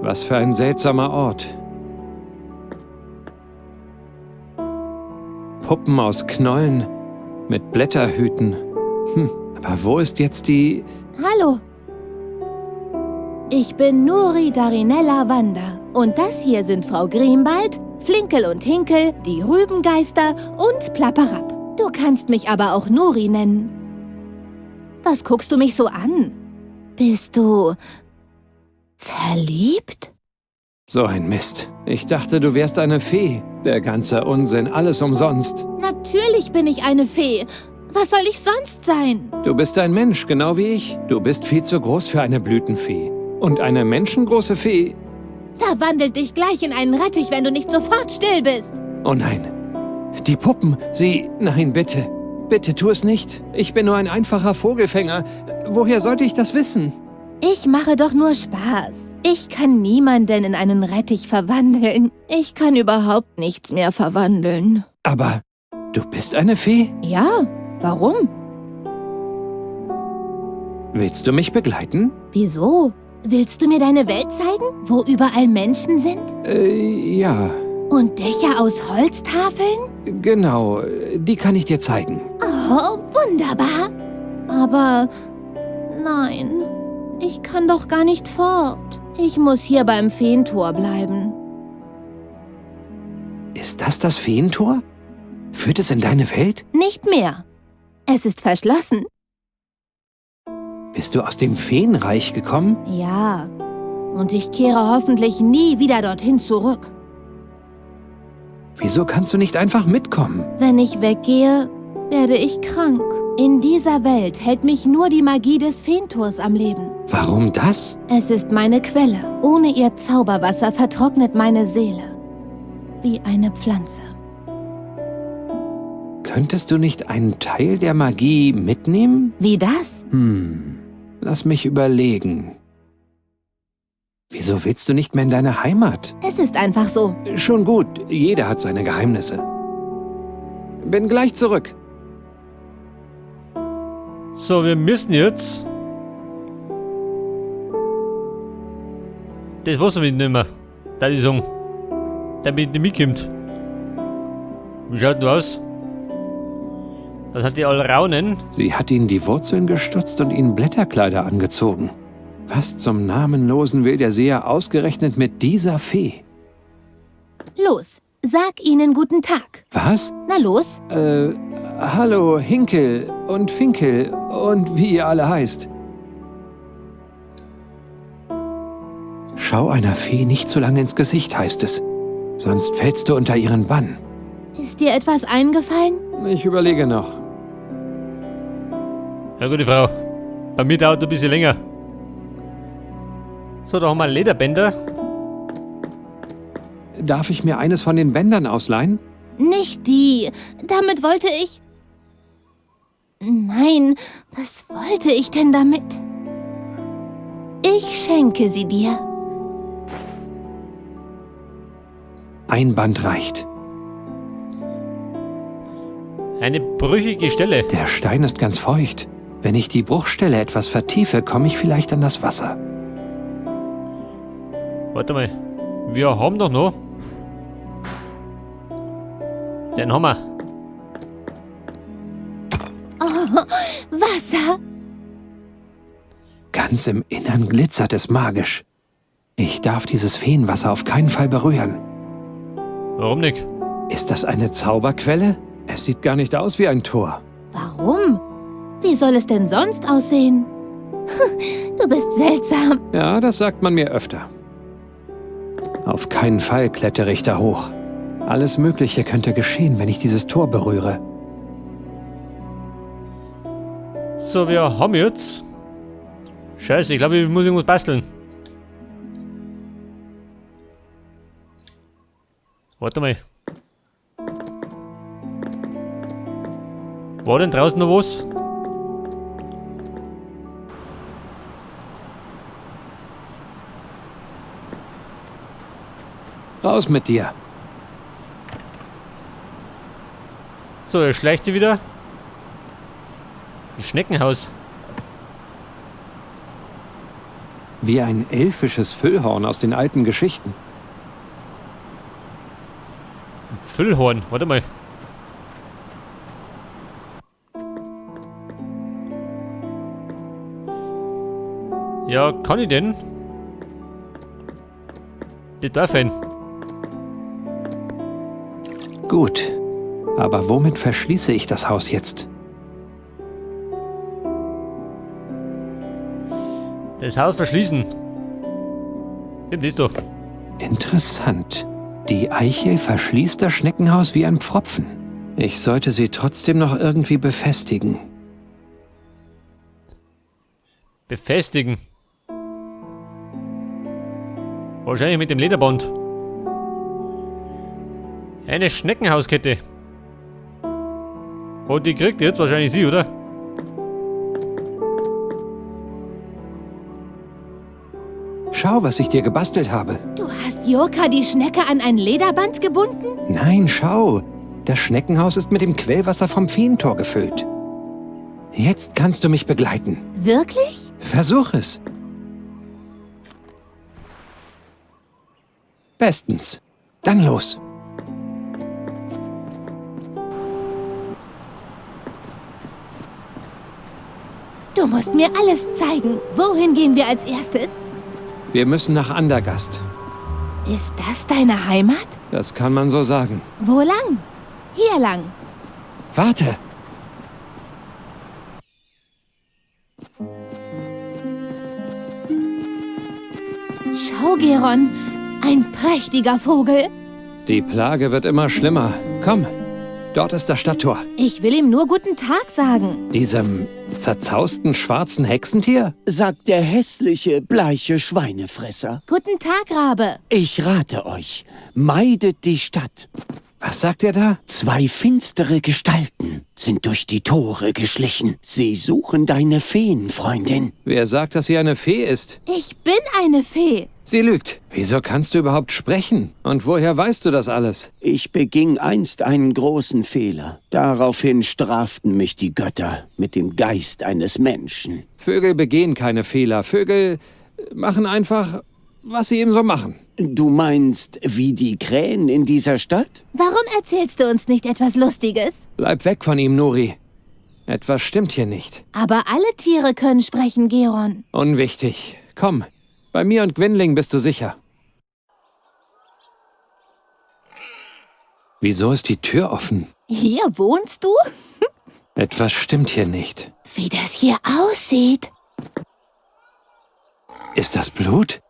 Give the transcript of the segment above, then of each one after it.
Was für ein seltsamer Ort. Puppen aus Knollen mit Blätterhüten. Aber wo ist jetzt die... Hallo. Ich bin Nuri Darinella Wanda. Und das hier sind Frau Grimbald, Flinkel und Hinkel, die Rübengeister und Plapperab. Du kannst mich aber auch Nuri nennen. Was guckst du mich so an? Bist du verliebt? So ein Mist. Ich dachte, du wärst eine Fee. Der ganze Unsinn, alles umsonst. Natürlich bin ich eine Fee. Was soll ich sonst sein? Du bist ein Mensch, genau wie ich. Du bist viel zu groß für eine Blütenfee. Und eine menschengroße Fee... Verwandelt dich gleich in einen Rettich, wenn du nicht sofort still bist. Oh nein. Die Puppen, sie... Nein, bitte. Bitte tu es nicht. Ich bin nur ein einfacher Vogelfänger. Woher sollte ich das wissen? Ich mache doch nur Spaß. Ich kann niemanden in einen Rettich verwandeln. Ich kann überhaupt nichts mehr verwandeln. Aber du bist eine Fee? Ja, warum? Willst du mich begleiten? Wieso? Willst du mir deine Welt zeigen, wo überall Menschen sind? Ja. Und Dächer aus Holztafeln? Genau, die kann ich dir zeigen. Oh, wunderbar. Aber nein, ich kann doch gar nicht fort. Ich muss hier beim Feentor bleiben. Ist das das Feentor? Führt es in deine Welt? Nicht mehr. Es ist verschlossen. Bist du aus dem Feenreich gekommen? Ja. Und ich kehre hoffentlich nie wieder dorthin zurück. Wieso kannst du nicht einfach mitkommen? Wenn ich weggehe, werde ich krank. In dieser Welt hält mich nur die Magie des Feentors am Leben. Warum das? Es ist meine Quelle. Ohne ihr Zauberwasser vertrocknet meine Seele. Wie eine Pflanze. Könntest du nicht einen Teil der Magie mitnehmen? Wie das? Lass mich überlegen. Wieso willst du nicht mehr in deine Heimat? Es ist einfach so. Schon gut, jeder hat seine Geheimnisse. Bin gleich zurück. So, wir müssen jetzt... Das Wasser mitnehmen. Da ich sagen. Damit nicht mitkommt. Wie schaut denn aus? Das hat die Alraunen. Sie hat ihnen die Wurzeln gestutzt und ihnen Blätterkleider angezogen. Was zum Namenlosen will der Seher ausgerechnet mit dieser Fee? Los, sag ihnen guten Tag. Was? Na los. Hallo Hinkel und Finkel und wie ihr alle heißt. Schau einer Fee nicht zu lange ins Gesicht, heißt es. Sonst fällst du unter ihren Bann. Ist dir etwas eingefallen? Ich überlege noch. Ja, gute Frau. Bei mir dauert ein bisschen länger. So, da haben wir Lederbänder. Darf ich mir eines von den Bändern ausleihen? Nicht die. Damit wollte ich... Nein, was wollte ich denn damit? Ich schenke sie dir. Ein Band reicht. Eine brüchige Stelle. Der Stein ist ganz feucht. Wenn ich die Bruchstelle etwas vertiefe, komme ich vielleicht an das Wasser. Warte mal. Wir haben doch noch. Den haben wir. Oh, Wasser! Ganz im Innern glitzert es magisch. Ich darf dieses Feenwasser auf keinen Fall berühren. Warum nicht? Ist das eine Zauberquelle? Es sieht gar nicht aus wie ein Tor. Warum? Wie soll es denn sonst aussehen? Du bist seltsam. Ja, das sagt man mir öfter. Auf keinen Fall klettere ich da hoch. Alles Mögliche könnte geschehen, wenn ich dieses Tor berühre. So, wir haben jetzt... Scheiße, ich glaube, ich muss irgendwas basteln. Warte mal. War denn draußen noch was? Raus mit dir. So, er schleicht sie wieder. Ein Schneckenhaus. Wie ein elfisches Füllhorn aus den alten Geschichten. Ein Füllhorn, warte mal. Ja, kann ich denn? Die darf hin. Gut. Aber womit verschließe ich das Haus jetzt? Das Haus verschließen. Nimm das doch. Interessant. Die Eichel verschließt das Schneckenhaus wie ein Pfropfen. Ich sollte sie trotzdem noch irgendwie befestigen. Befestigen? Wahrscheinlich mit dem Lederband. Eine Schneckenhauskette. Und die kriegt jetzt wahrscheinlich sie, oder? Schau, was ich dir gebastelt habe. Du hast Jurka die Schnecke an ein Lederband gebunden? Nein, schau. Das Schneckenhaus ist mit dem Quellwasser vom Feentor gefüllt. Jetzt kannst du mich begleiten. Wirklich? Versuch es. Bestens. Dann los. Du musst mir alles zeigen. Wohin gehen wir als erstes? Wir müssen nach Andergast. Ist das deine Heimat? Das kann man so sagen. Wo lang? Hier lang. Warte! Schau, Geron. Ein prächtiger Vogel. Die Plage wird immer schlimmer. Komm, dort ist das Stadttor. Ich will ihm nur guten Tag sagen. Diesem zerzausten schwarzen Hexentier? Sagt der hässliche, bleiche Schweinefresser. Guten Tag, Rabe. Ich rate euch, meidet die Stadt. Was sagt er da? 2 finstere Gestalten sind durch die Tore geschlichen. Sie suchen deine Feenfreundin. Wer sagt, dass sie eine Fee ist? Ich bin eine Fee. Sie lügt. Wieso kannst du überhaupt sprechen? Und woher weißt du das alles? Ich beging einst einen großen Fehler. Daraufhin straften mich die Götter mit dem Geist eines Menschen. Vögel begehen keine Fehler. Vögel machen einfach, was sie eben so machen. Du meinst, wie die Krähen in dieser Stadt? Warum erzählst du uns nicht etwas Lustiges? Bleib weg von ihm, Nuri. Etwas stimmt hier nicht. Aber alle Tiere können sprechen, Geron. Unwichtig. Komm, bei mir und Gwynling bist du sicher. Wieso ist die Tür offen? Hier wohnst du? Etwas stimmt hier nicht. Wie das hier aussieht. Ist das Blut?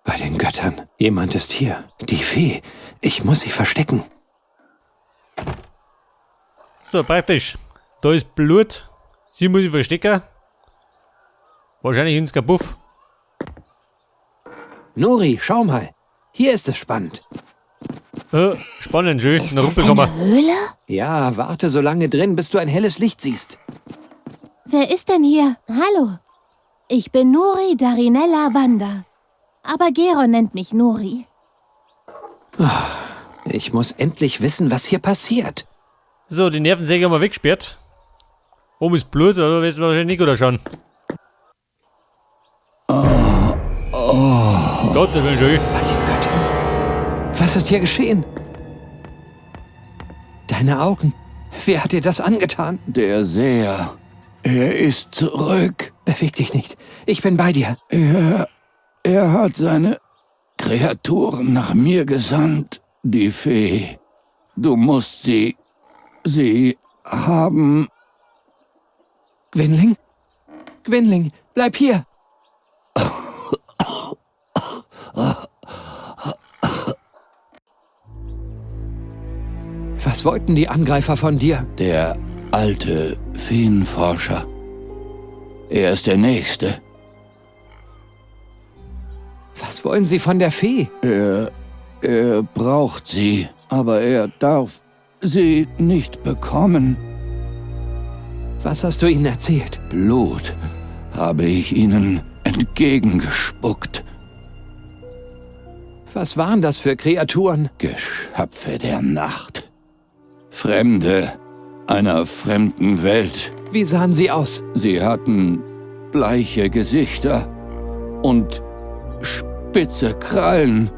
Bei den Göttern. Jemand ist hier. Die Fee. Ich muss sie verstecken. So, praktisch. Da ist Blut. Sie muss ich verstecken. Wahrscheinlich ins Kapuff. Nuri, schau mal. Hier ist es spannend. Spannend, schön. Ist Eine das Rumpelkammer. eine Höhle? Ja, warte so lange drin, bis du ein helles Licht siehst. Wer ist denn hier? Hallo. Ich bin Nuri Darinella Wanda. Aber Geron nennt mich Nuri. Ich muss endlich wissen, was hier passiert. So, die Nervensäge haben wir weggesperrt. Oben ist Blut, oder wirst du wahrscheinlich nicht gut schauen. Oh, oh. Gott, das will schön. Bei den Göttern. Was ist hier geschehen? Deine Augen. Wer hat dir das angetan? Der Seher. Er ist zurück. Beweg dich nicht. Ich bin bei dir. Er hat seine Kreaturen nach mir gesandt, die Fee. Du musst sie... Sie haben... Gwynling? Gwynling, bleib hier! Was wollten die Angreifer von dir? Der alte Feenforscher. Er ist der Nächste. Was wollen sie von der Fee? Er braucht sie, aber er darf sie nicht bekommen. Was hast du ihnen erzählt? Blut habe ich ihnen entgegengespuckt. Was waren das für Kreaturen? Geschöpfe der Nacht. Fremde einer fremden Welt. Wie sahen sie aus? Sie hatten bleiche Gesichter und Spitze Krallen.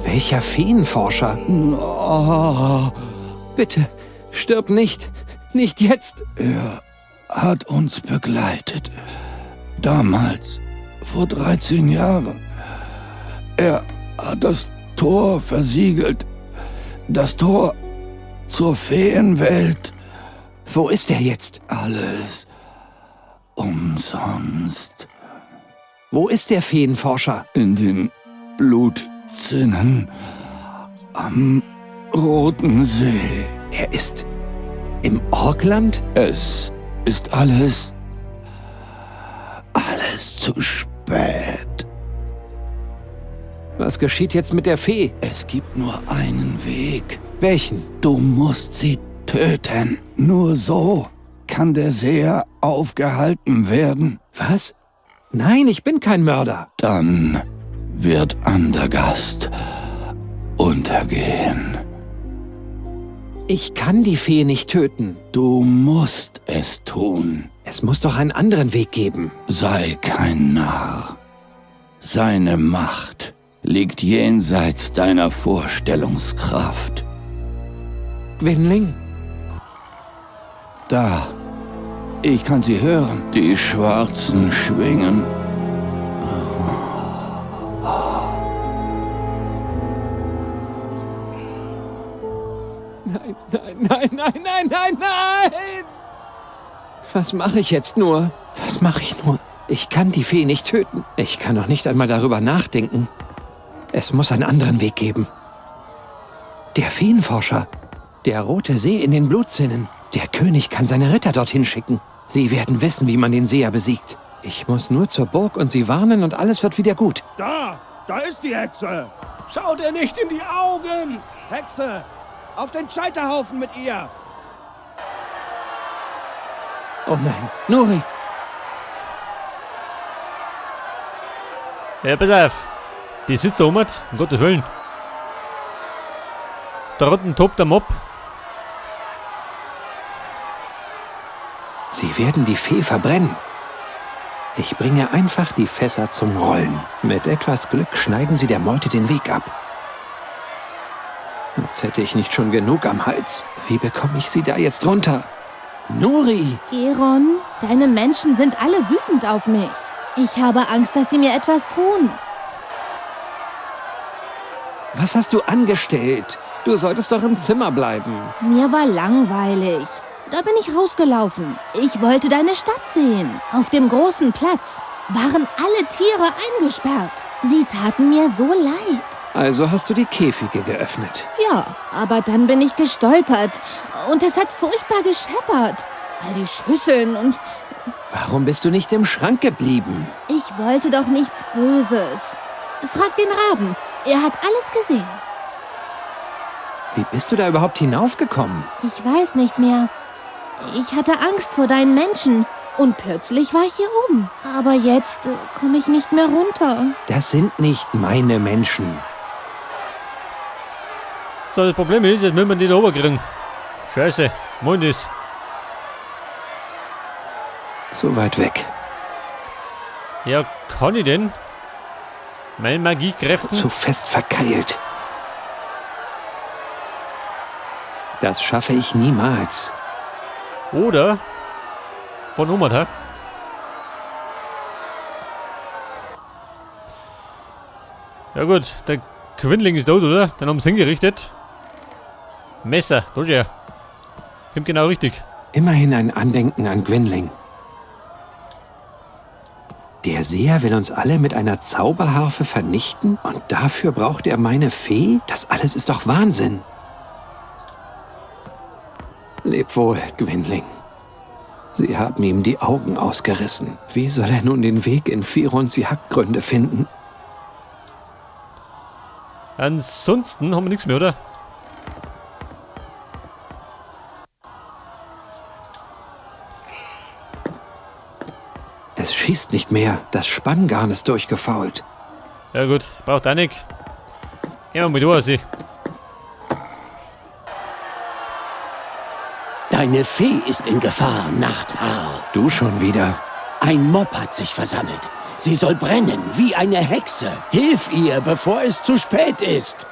Welcher Feenforscher? Oh. Bitte, stirb nicht. Nicht jetzt. Er hat uns begleitet. Damals, vor 13 Jahren. Er hat das Tor versiegelt. Das Tor zur Feenwelt. Wo ist er jetzt? Alles umsonst. Wo ist der Feenforscher? In den Blutzinnen am Roten See. Er ist im Orkland? Es ist alles zu spät. Was geschieht jetzt mit der Fee? Es gibt nur einen Weg. Welchen? Du musst sie töten. Nur so kann der Seher aufgehalten werden. Was? Nein, ich bin kein Mörder. Dann wird Andergast untergehen. Ich kann die Fee nicht töten. Du musst es tun. Es muss doch einen anderen Weg geben. Sei kein Narr. Seine Macht liegt jenseits deiner Vorstellungskraft. Gwynling? Da. Ich kann sie hören. Die schwarzen Schwingen. Nein, nein, nein, nein, nein, nein, nein! Was mache ich jetzt nur? Was mache ich nur? Ich kann die Fee nicht töten. Ich kann noch nicht einmal darüber nachdenken. Es muss einen anderen Weg geben. Der Feenforscher. Der Rote See in den Blutzinnen. Der König kann seine Ritter dorthin schicken. Sie werden wissen, wie man den Seher besiegt. Ich muss nur zur Burg und sie warnen und alles wird wieder gut. Da ist die Hexe. Schaut ihr nicht in die Augen! Hexe, auf den Scheiterhaufen mit ihr! Oh nein, Nuri! Ja, pass auf. Die sitzt da oben, um Gottes Willen. Da unten tobt der Mob. Sie werden die Fee verbrennen. Ich bringe einfach die Fässer zum Rollen. Mit etwas Glück schneiden sie der Meute den Weg ab. Als hätte ich nicht schon genug am Hals. Wie bekomme ich sie da jetzt runter? Nuri! Geron, deine Menschen sind alle wütend auf mich. Ich habe Angst, dass sie mir etwas tun. Was hast du angestellt? Du solltest doch im Zimmer bleiben. Mir war langweilig. Da bin ich rausgelaufen. Ich wollte deine Stadt sehen. Auf dem großen Platz waren alle Tiere eingesperrt. Sie taten mir so leid. Also hast du die Käfige geöffnet. Ja, aber dann bin ich gestolpert. Und es hat furchtbar gescheppert. All die Schüsseln und... Warum bist du nicht im Schrank geblieben? Ich wollte doch nichts Böses. Frag den Raben. Er hat alles gesehen. Wie bist du da überhaupt hinaufgekommen? Ich weiß nicht mehr. Ich hatte Angst vor deinen Menschen. Und plötzlich war ich hier oben. Aber jetzt komme ich nicht mehr runter. Das sind nicht meine Menschen. So, das Problem ist, jetzt müssen wir die da oben kriegen. Scheiße, moin ist. Zu weit weg. Ja, kann ich denn? Meine Magiekräfte? Zu fest verkeilt. Das schaffe ich niemals. Oder von oben, hä? Ja gut, der Quinling ist tot, oder? Den haben sie hingerichtet. Messer, Roger. Kommt genau richtig. Immerhin ein Andenken an Gwynling. Der Seher will uns alle mit einer Zauberharfe vernichten? Und dafür braucht er meine Fee? Das alles ist doch Wahnsinn. Leb wohl, Gwynling. Sie haben ihm die Augen ausgerissen. Wie soll er nun den Weg in Firons Jagdgründe finden? Ansonsten haben wir nichts mehr, oder? Es schießt nicht mehr. Das Spanngarn ist durchgefault. Ja gut, braucht auch nicht. Gehen wir mal durch, sie. Deine Fee ist in Gefahr, Nachthaar. Du schon wieder. Ein Mob hat sich versammelt. Sie soll brennen wie eine Hexe. Hilf ihr, bevor es zu spät ist.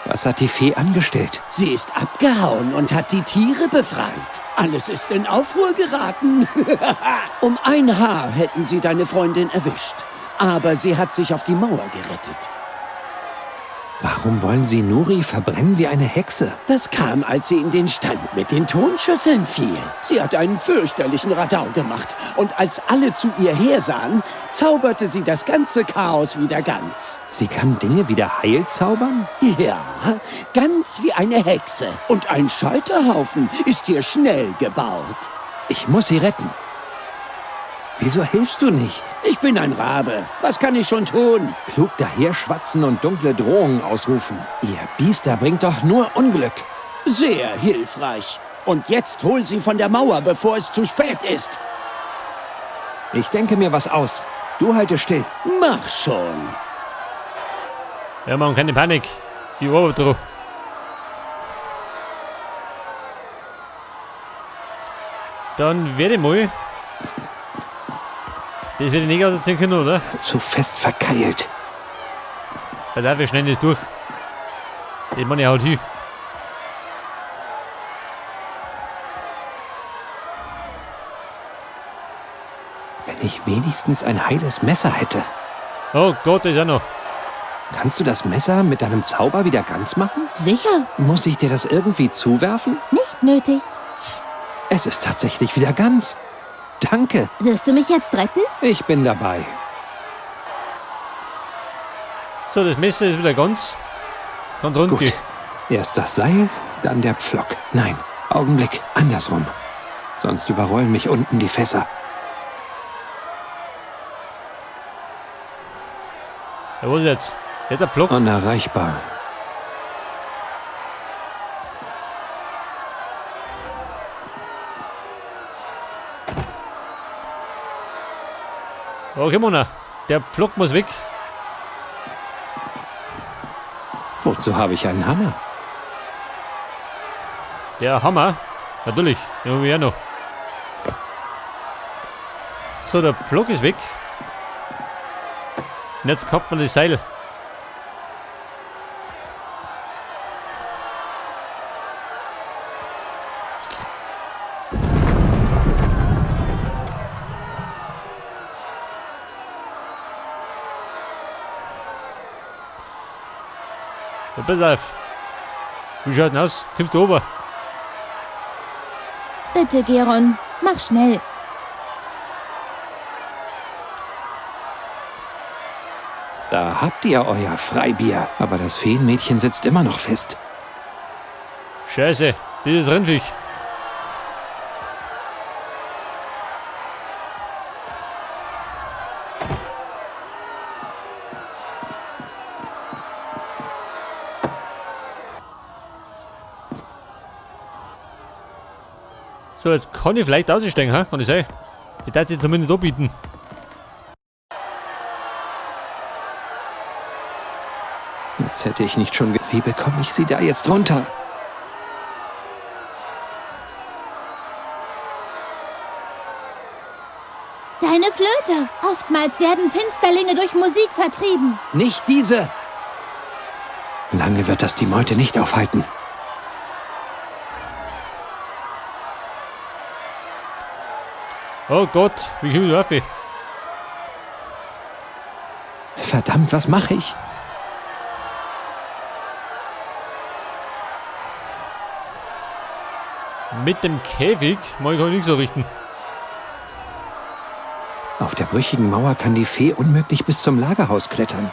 Was hat die Fee angestellt? Sie ist abgehauen und hat die Tiere befreit. Alles ist in Aufruhr geraten. Um ein Haar hätten sie deine Freundin erwischt. Aber sie hat sich auf die Mauer gerettet. Warum wollen Sie Nuri verbrennen wie eine Hexe? Das kam, als sie in den Stand mit den Tonschüsseln fiel. Sie hat einen fürchterlichen Radau gemacht. Und als alle zu ihr hersahen, zauberte sie das ganze Chaos wieder ganz. Sie kann Dinge wieder heil zaubern? Ja, ganz wie eine Hexe. Und ein Scheiterhaufen ist hier schnell gebaut. Ich muss sie retten. Wieso hilfst du nicht? Ich bin ein Rabe. Was kann ich schon tun? Klug daherschwatzen und dunkle Drohungen ausrufen. Ihr Biester bringt doch nur Unglück. Sehr hilfreich. Und jetzt hol sie von der Mauer, bevor es zu spät ist. Ich denke mir was aus. Du halte still. Mach schon. Ja, Mann, keine Panik. Ich arbeite drauf. Dann werde ich mal. Das werde ich nicht ausziehen können, oder? Zu fest verkeilt. Da darf ich schnell nicht durch. Ich meine, ich haut hin. Wenn ich wenigstens ein heiles Messer hätte. Oh Gott, das ist auch noch. Kannst du das Messer mit deinem Zauber wieder ganz machen? Sicher. Muss ich dir das irgendwie zuwerfen? Nicht nötig. Es ist tatsächlich wieder ganz. Danke. Wirst du mich jetzt retten? Ich bin dabei. So, das Messer ist wieder ganz. Kann runter. Gut. Erst das Seil, dann der Pflock. Nein, Augenblick, andersrum. Sonst überrollen mich unten die Fässer. Ja, wo ist jetzt? Jetzt der Pflock. Unerreichbar. Okay, Mona. Der Pflock muss weg. Wozu habe ich einen Hammer? Der Hammer? Natürlich. Den haben wir ja noch. So, der Pflock ist weg. Und jetzt kommt man das Seil. Pass auf. Wie schaut denn aus? Kommt da oben. Bitte, Geron, mach schnell. Da habt ihr euer Freibier. Aber das Feenmädchen sitzt immer noch fest. Scheiße, dieses Rindviech. So, jetzt kann ich vielleicht aussteigen, ha? Kann ich sein. Ich darf sie zumindest anbieten. Jetzt hätte ich nicht schon... Wie bekomme ich sie da jetzt runter? Deine Flöte! Oftmals werden Finsterlinge durch Musik vertrieben. Nicht diese! Lange wird das die Meute nicht aufhalten. Oh Gott, wie komme ich da rauf? Verdammt, was mache ich? Mit dem Käfig mag ich auch nichts so richten. Auf der brüchigen Mauer kann die Fee unmöglich bis zum Lagerhaus klettern.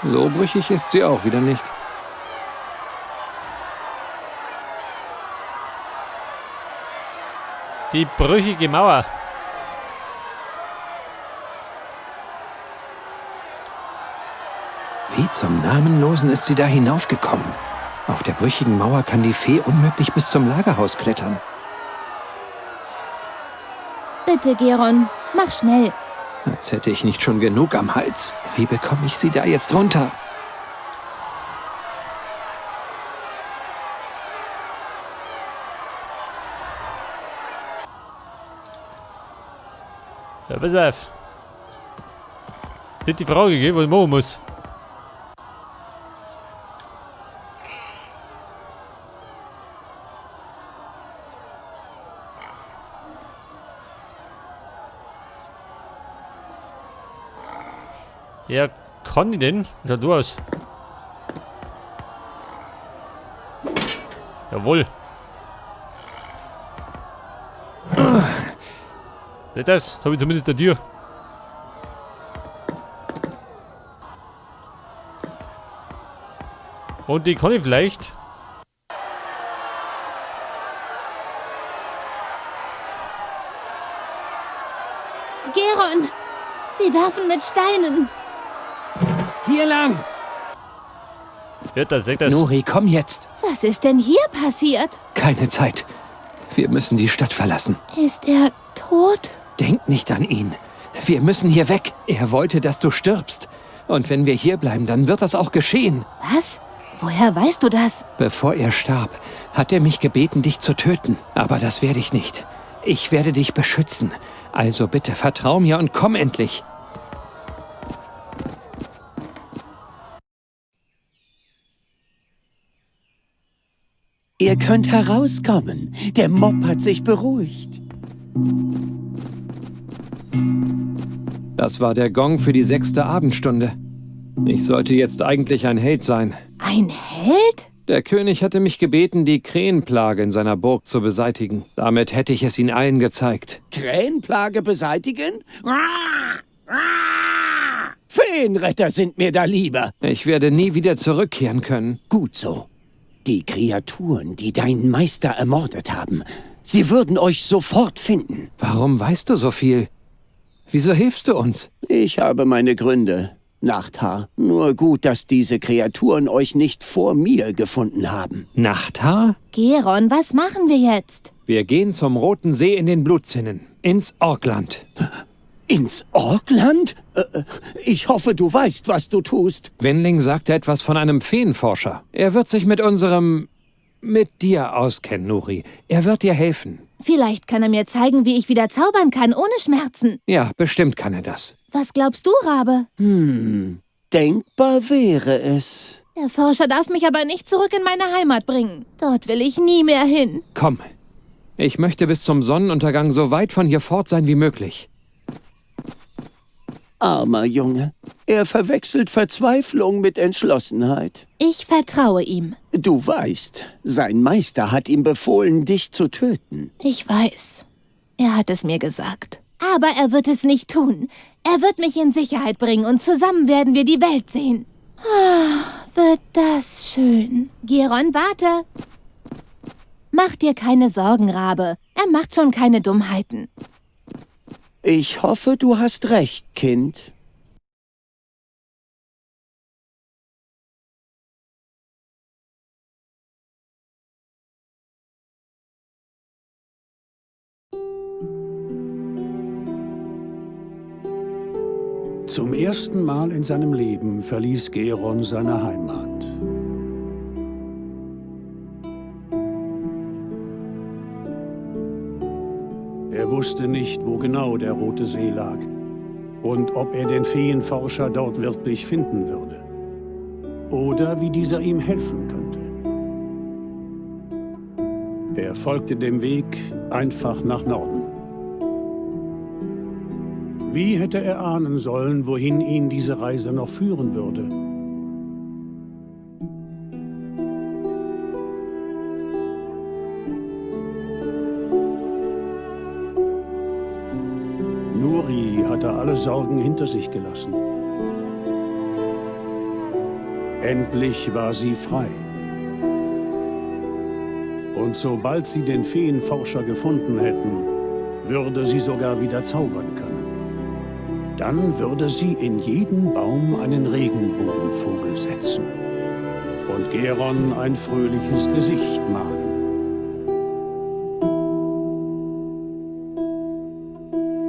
So brüchig ist sie auch wieder nicht. Die brüchige Mauer. Wie zum Namenlosen ist sie da hinaufgekommen? Auf der brüchigen Mauer kann die Fee unmöglich bis zum Lagerhaus klettern. Bitte, Geron, mach schnell. Als hätte ich nicht schon genug am Hals. Wie bekomme ich sie da jetzt runter? Ja, pass auf. Das ist die Frage, gell, was ich machen muss. Ja, kann ich denn? Wie schaut du aus? Jawohl. Das, das habe ich zumindest ein Tier. Und die kann ich vielleicht. Geron! Sie werfen mit Steinen! Hier lang! Ja, da seht das. Nuri, komm jetzt! Was ist denn hier passiert? Keine Zeit. Wir müssen die Stadt verlassen. Ist er tot? Denk nicht an ihn. Wir müssen hier weg. Er wollte, dass du stirbst. Und wenn wir hier bleiben, dann wird das auch geschehen. Was? Woher weißt du das? Bevor er starb, hat er mich gebeten, dich zu töten. Aber das werde ich nicht. Ich werde dich beschützen. Also bitte, vertrau mir und komm endlich. Ihr könnt herauskommen. Der Mob hat sich beruhigt. Das war der Gong für die 6. Abendstunde. Ich sollte jetzt eigentlich ein Held sein. Ein Held? Der König hatte mich gebeten, die Krähenplage in seiner Burg zu beseitigen. Damit hätte ich es ihnen allen gezeigt. Krähenplage beseitigen? Feenretter sind mir da lieber. Ich werde nie wieder zurückkehren können. Gut so. Die Kreaturen, die deinen Meister ermordet haben, sie würden euch sofort finden. Warum weißt du so viel? Wieso hilfst du uns? Ich habe meine Gründe, Nachthaar. Nur gut, dass diese Kreaturen euch nicht vor mir gefunden haben. Nachthaar? Geron, was machen wir jetzt? Wir gehen zum Roten See in den Blutzinnen. Ins Orkland. Ins Orkland? Ich hoffe, du weißt, was du tust. Winling sagte etwas von einem Feenforscher. Er wird sich mit mit dir auskennen, Nuri. Er wird dir helfen. Vielleicht kann er mir zeigen, wie ich wieder zaubern kann, ohne Schmerzen. Ja, bestimmt kann er das. Was glaubst du, Rabe? Denkbar wäre es. Der Forscher darf mich aber nicht zurück in meine Heimat bringen. Dort will ich nie mehr hin. Komm, ich möchte bis zum Sonnenuntergang so weit von hier fort sein wie möglich. Armer Junge. Er verwechselt Verzweiflung mit Entschlossenheit. Ich vertraue ihm. Du weißt, sein Meister hat ihm befohlen, dich zu töten. Ich weiß. Er hat es mir gesagt. Aber er wird es nicht tun. Er wird mich in Sicherheit bringen und zusammen werden wir die Welt sehen. Ah, wird das schön. Geron, warte. Mach dir keine Sorgen, Rabe. Er macht schon keine Dummheiten. Ich hoffe, du hast recht, Kind. Zum ersten Mal in seinem Leben verließ Geron seine Heimat. Er wusste nicht, wo genau der Rote See lag und ob er den Feenforscher dort wirklich finden würde oder wie dieser ihm helfen könnte. Er folgte dem Weg einfach nach Norden. Wie hätte er ahnen sollen, wohin ihn diese Reise noch führen würde? Nuri hatte alle Sorgen hinter sich gelassen. Endlich war sie frei. Und sobald sie den Feenforscher gefunden hätten, würde sie sogar wieder zaubern können. Dann würde sie in jeden Baum einen Regenbogenvogel setzen und Geron ein fröhliches Gesicht malen.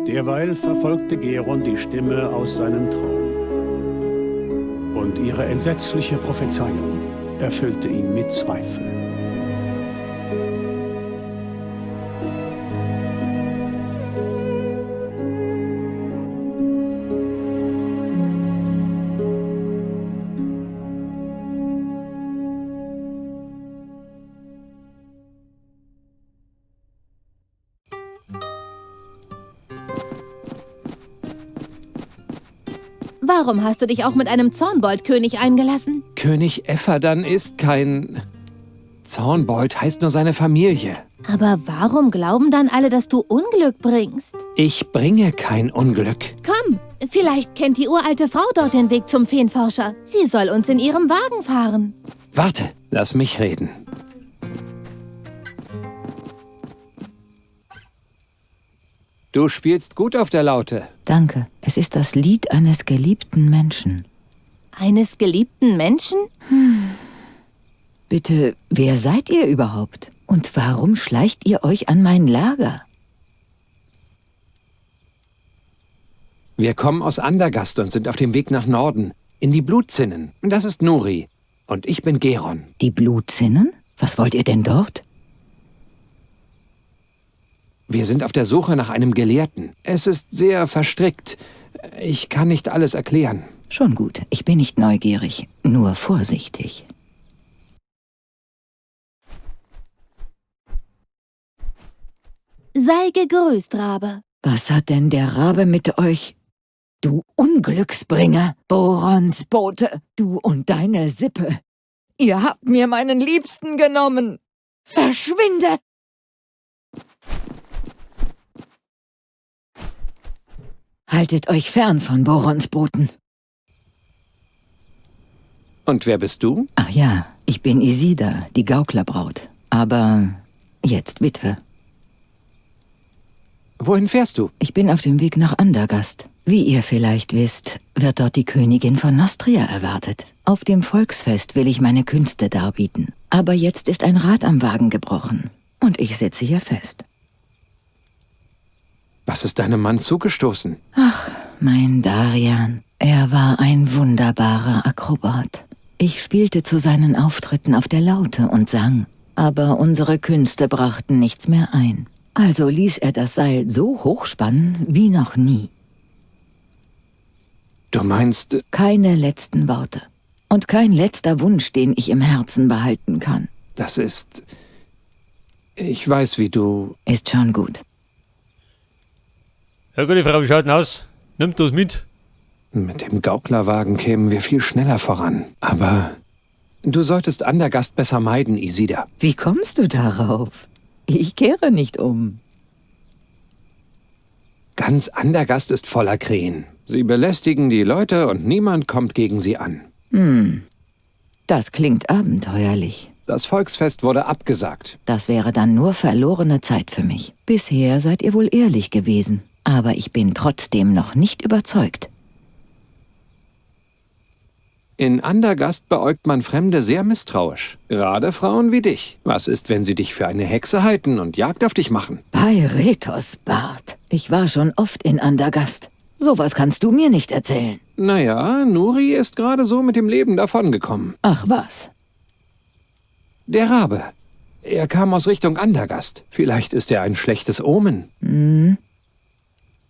Derweil verfolgte Geron die Stimme aus seinem Traum. Und ihre entsetzliche Prophezeiung erfüllte ihn mit Zweifel. Warum hast du dich auch mit einem Zornboldkönig eingelassen? König Efferdan ist kein... Zornbold heißt nur seine Familie. Aber warum glauben dann alle, dass du Unglück bringst? Ich bringe kein Unglück. Komm, vielleicht kennt die uralte Frau dort den Weg zum Feenforscher. Sie soll uns in ihrem Wagen fahren. Warte, lass mich reden. Du spielst gut auf der Laute. Danke. Es ist das Lied eines geliebten Menschen. Eines geliebten Menschen? Bitte, wer seid ihr überhaupt? Und warum schleicht ihr euch an mein Lager? Wir kommen aus Andergast und sind auf dem Weg nach Norden, in die Blutzinnen. Das ist Nuri. Und ich bin Geron. Die Blutzinnen? Was wollt ihr denn dort? Wir sind auf der Suche nach einem Gelehrten. Es ist sehr verstrickt. Ich kann nicht alles erklären. Schon gut, ich bin nicht neugierig, nur vorsichtig. Sei gegrüßt, Rabe. Was hat denn der Rabe mit euch? Du Unglücksbringer, Borons Bote, du und deine Sippe. Ihr habt mir meinen Liebsten genommen. Verschwinde! Haltet euch fern von Borons Boten. Und wer bist du? Ach ja, ich bin Isida, die Gauklerbraut. Aber jetzt Witwe. Wohin fährst du? Ich bin auf dem Weg nach Andergast. Wie ihr vielleicht wisst, wird dort die Königin von Nostria erwartet. Auf dem Volksfest will ich meine Künste darbieten. Aber jetzt ist ein Rad am Wagen gebrochen. Und ich sitze hier fest. Was ist deinem Mann zugestoßen? Ach, mein Darian. Er war ein wunderbarer Akrobat. Ich spielte zu seinen Auftritten auf der Laute und sang. Aber unsere Künste brachten nichts mehr ein. Also ließ er das Seil so hochspannen wie noch nie. Du meinst... Keine letzten Worte. Und kein letzter Wunsch, den ich im Herzen behalten kann. Das ist... Ich weiß, wie du... Ist schon gut. Ja, gute Frau, wie schaut denn aus? Nimmt das mit? Mit dem Gauklerwagen kämen wir viel schneller voran. Aber du solltest Andergast besser meiden, Isida. Wie kommst du darauf? Ich kehre nicht um. Ganz Andergast ist voller Krähen. Sie belästigen die Leute und niemand kommt gegen sie an. Hm, das klingt abenteuerlich. Das Volksfest wurde abgesagt. Das wäre dann nur verlorene Zeit für mich. Bisher seid ihr wohl ehrlich gewesen. Aber ich bin trotzdem noch nicht überzeugt. In Andergast beäugt man Fremde sehr misstrauisch. Gerade Frauen wie dich. Was ist, wenn sie dich für eine Hexe halten und Jagd auf dich machen? Bei Rethos Bart. Ich war schon oft in Andergast. Sowas kannst du mir nicht erzählen. Naja, Nuri ist gerade so mit dem Leben davongekommen. Ach was. Der Rabe. Er kam aus Richtung Andergast. Vielleicht ist er ein schlechtes Omen. Hm.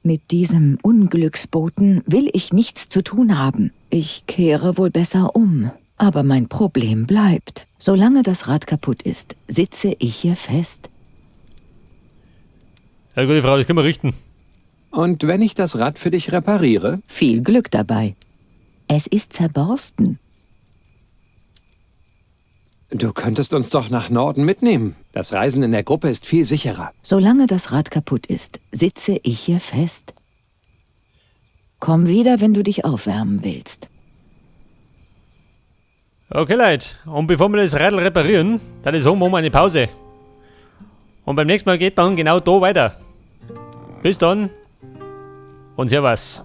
Mit diesem Unglücksboten will ich nichts zu tun haben. Ich kehre wohl besser um. Aber mein Problem bleibt. Solange das Rad kaputt ist, sitze ich hier fest. Ja, gute Frau, das können wir richten. Und wenn ich das Rad für dich repariere? Viel Glück dabei. Es ist zerborsten. Du könntest uns doch nach Norden mitnehmen. Das Reisen in der Gruppe ist viel sicherer. Solange das Rad kaputt ist, sitze ich hier fest. Komm wieder, wenn du dich aufwärmen willst. Okay, Leute. Und bevor wir das Radl reparieren, dann ist um eine Pause. Und beim nächsten Mal geht dann genau da weiter. Bis dann und Servus.